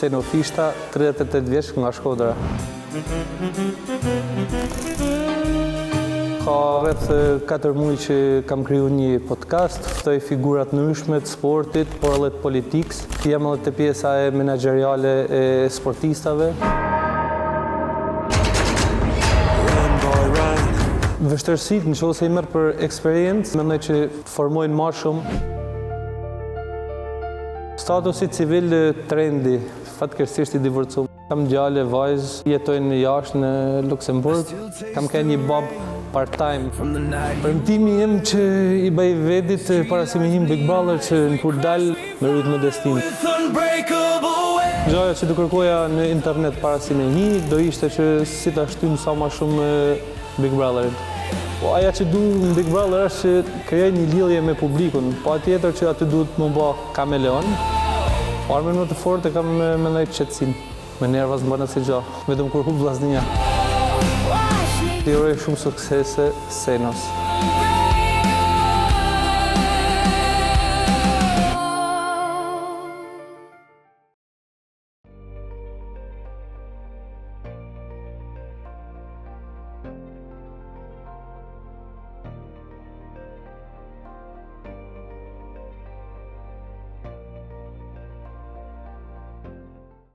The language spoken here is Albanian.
Seno Fishta, 38 vjeç nga Shkodra. Ka rreth 4 muaj që kam kriju një podcast, ftoj figura të ndryshme të sportit, por edhe të politikës. Jam edhe te pjesa e menaxheriale e sportistave. Vështirësitë, në qoftë se i merr për eksperiencë, mendoj që të formojnë ma shumë. Statusi civil trendi, fatkeqësisht i divorcum. Kam djalë e vajzë, jetojnë jashtë në Luksemburg. Kam qenë një babë part-time. Premtimi im që i bëj vedit para se me hi në Big Brother që në kur dal me rujt modestinë. Gjaja që do kërkoja në internet para se me hi, do ishte që si ta shtym sa ma shumë Big Brotherin. Po aja që du në Big Brother është që krijoj një lidhje me publikun, patjetër që aty duhet m'u ba kameleon. Armën më të fortë e kam mendoj qetësinë. Me nerva s'bën asnjë gja, vetëm kur hup Vllaznia. I uroj shumë suksese Senos.